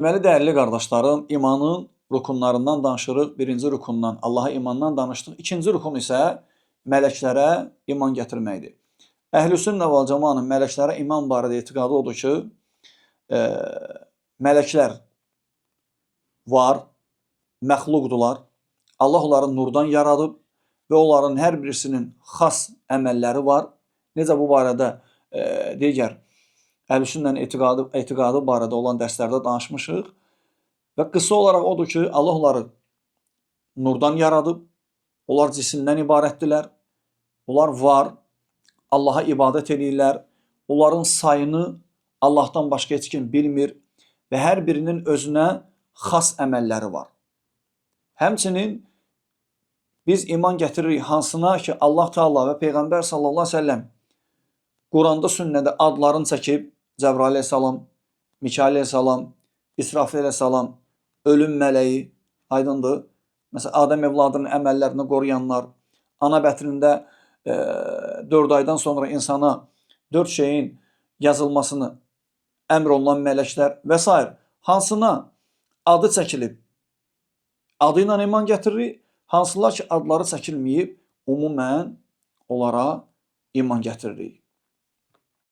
Deməli, dəyərli qardaşlarım, imanın rükunlarından danışırıq. Birinci rükundan, Allaha imandan danışdıq. İkinci rükun isə mələklərə iman gətirməkdir. Əhl-i sünnə vəl cəmanın mələklərə iman barədə etiqadı odur ki, mələklər var, məxluqdular. Allah onları nurdan yaradıb və onların hər birisinin xas əməlləri var. Necə bu barədə digər Əhl-i sünnənin etiqadı barədə olan dərslərdə danışmışıq. Və qısa olaraq odur ki, Allah onları nurdan yaradıb, onlar cisimdən ibarətdirlər, onlar var, Allaha ibadət edirlər, onların sayını Allahdan başqa heç kim bilmir və hər birinin özünə xas əməlləri var. Həmçinin biz iman gətiririk hansına ki, Allah Teala və Peyğəmbər sallallahu əleyhi və səlləm Quranda, sünnədə adlarını çəkib, Cəbrail əleyhissalam, Mikail əleyhissalam, İsrafil əleyhissalam, ölüm mələyi, aydındır. Məsələn, Adəm evladının əməllərini qoruyanlar, ana bətnində 4 aydan sonra insana 4 şeyin yazılmasını əmr olunan mələklər və s. Hansına adı çəkilib, adı ilə iman gətiririk, hansılar ki, adları çəkilməyib, ümumən onlara iman gətiririk.